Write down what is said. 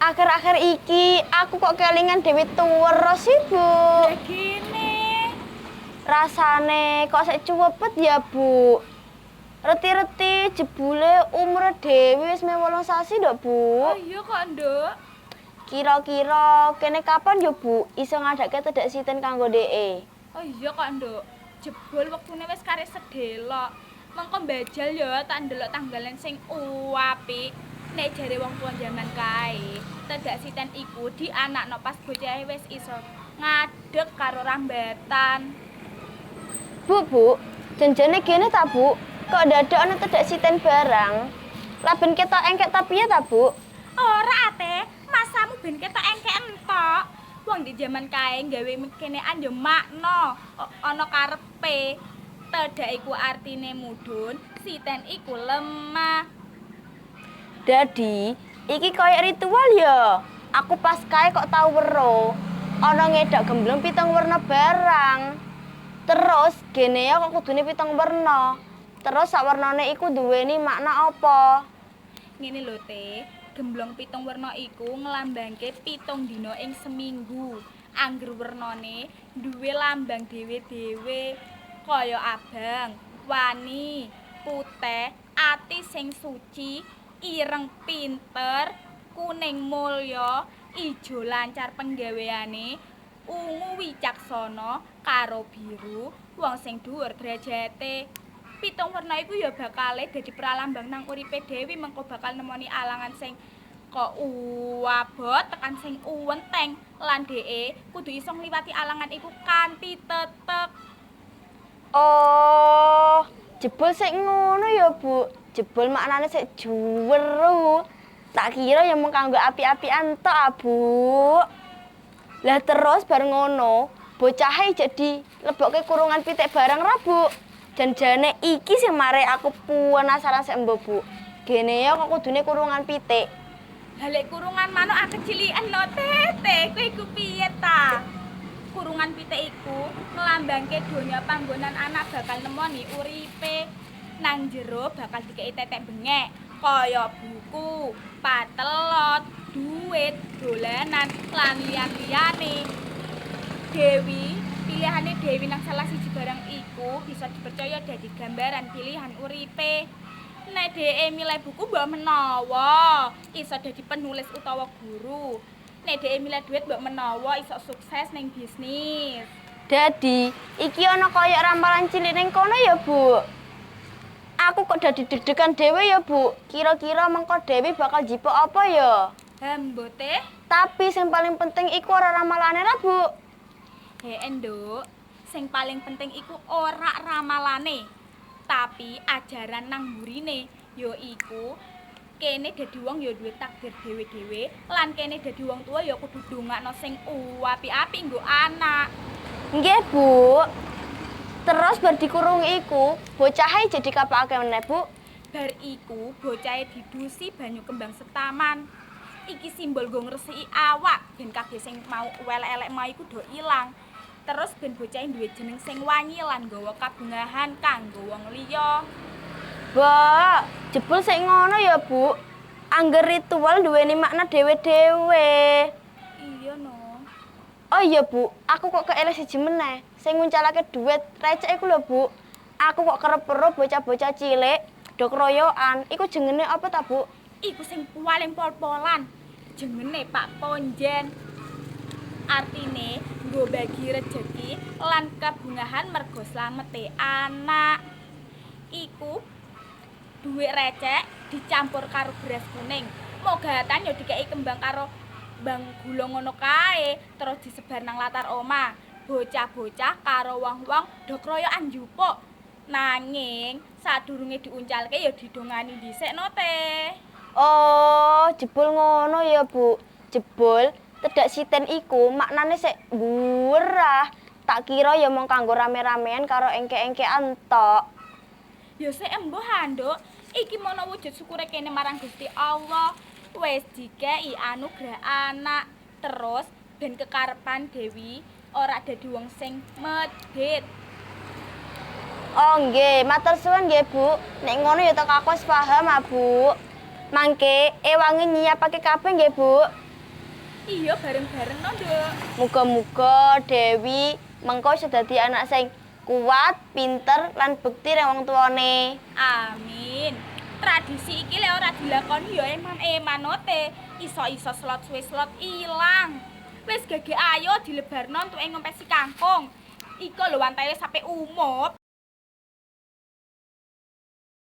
Akhir-akhir iki aku kok kelingan Dewi terus sih, Bu. Lah gini. Rasane kok sik cuwepet ya, Bu. Reti-reti jebule umur Dewi wis meh 8 sasi nduk, Bu. Oh iya kok, Nduk. Kira-kira kene kapan yo, Bu, iso ngadake tedak siten kanggo DE? Oh iya kok, Nduk. Jebul wektune wis karek sedelok. Mengko mbajal yo tak ndelok tanggalen sing apik. Nek jare wong tuwa jaman kae, tedak siten iku dianakno pas bocahe wis iso ngadeg karo rambatan. Bu, Bu, janjane gene ta, Bu? Kok dadak ana tedak siten barang? Lah ben ketok engkek ta piye ta, Bu? Ora ate, masamu ben ketok engkek entok. Wong di jaman kae gawe kenean yo makna, ana karepe. Tedak iku artine mudhun, siten iku lemah. Dadi, iki koyo ritual ya. Aku pas kae kok tau weruh. Ana ngedak gemblong pitung werna barang. Terus gene ya kok kudune pitung werna. Terus sak wernane iku duweni makna apa? Ngene lho, Te, gemblong pitung werna iku nglambangke 7 dina ing seminggu. Angger wernane duwe lambang dhewe-dhewe kaya abang, wani, putih, ati sing suci, ireng pinter, kuning mulya, ijo lancar penggaweane, ungu wicaksana, karo biru wong sing dhuwur derajate. Pitung werna iku ya bakale dadi pralambang nang uripe Dewi, mengko bakal nemoni alangan sing kok uabot tekan sing uwenteng lan dheke kudu iso ngliwati alangan iku kanthi tetep. Oh, jebul sik ngono ya, Bu. Jebul maknane sik juweru. Tak kira ya mung kanggo api-apian tok, ah, Bu. Lah terus bar ngono, bocahe jek dilebokke kurungan pitik barang ra, Bu? Janjane iki sing mare aku penasaran sik embo, Bu. Gene ya kok kudune kurungan pitik. Lah lek kurungan manuk akeh ciliken no, Tete, kowe iku piye ta? Kurungan pitik iku nglambangke donya panggonan anak bakal nemoni uripe. Nang jero bakal dikeki tetek bengek kaya buku, patelot, duit, dolanan, lan liyan-liyane. Dewi, pilihane Dewi nang salah siji barang iku bisa dipercaya dadi gambaran pilihan uripe. Nek dheke milih buku mbok menawa iso dadi penulis utawa guru. Nek dheke milih duit mbok menawa iso sukses ning bisnis. Dadi, iki ana kaya ramalan cilik ning kono ya, Bu. Aku kok dadi deg-degan dhewe ya, Bu. Kira-kira mengko Dewi bakal jipuk apa ya? Hambote? Tapi sing paling penting iku ora ramalane ra, Bu. He, Nduk, sing paling penting iku ora ramalane, tapi ajaran nang mburine, yaiku kene dadi wong ya duwe takdir dhewe-dhewe lan kene dadi wong tuwa ya kudu ndongakno sing apik-apik nggo anak. Nggih, Bu. Terus bar dikurung iku, bocahe jadi kapake meneh, Bu? Bar iku bocahe didusi banyu kembang setaman. Iki simbol nggo ngresiki awak ben kabeh sing mau elek-elek mau iku do ilang. Terus ben bocahe duwe jeneng sing wangi lan nggawa kabungahan kanggo wong liya. Mbak, jebul sik ngono ya, Bu. Angger ritual duweni makna dhewe-dhewe. Iya no. Oh iya, Bu, aku kok keeling siji meneh. Sing nguncalake duit recek iku lho, Bu. Aku kok kerep weruh bocah-bocah cilik do keroyokan. Iku jengene apa ta, Bu? Iku sing paling pol-polan. Jengene Pak Ponjen. Artine nggo bagi rejeki lan kebungahan mergo slamete anak. Iku duit recek dicampur karo beras kuning. Mogatan ya dikeki kembang karo bang gula ngono kae, terus disebar nang latar omah. Bocah-bocah karo wong-wong do kroyokan njupuk. Nanging sadurunge diuncalke ya didongani dhisik no, Teh. Oh, jebul ngono ya, Bu. Jebul tedak siten iku maknane sik murah. Tak kira ya mung kanggo rame-ramean karo engke-engkean tok. Ya sik embuh, Nduk. Iki mono wujud syukure kene marang Gusti Allah. Wis dikeki anugerah anak. Terus ben kekarepan Dewi ora dadi wong sing medhit. Oh nggih, matur suwun nggih, Bu. Nek ngono ya tek aku wis paham, ah, Bu. Mangke ewangi nyiapake kabeh nggih, Bu. Iya, bareng-bareng no, Nduk. Muga-muga Dewi mengko iso dadi anak sing kuat, pinter lan bekti ring wong tuane. Amin. Tradisi iki lek ora dilakoni ya eman-eman note. Iso-iso slot suwe slot ilang. Wis gage, ayo dilebarno entuke ngompesi kangkung. Iko lho wantahe sampe umup.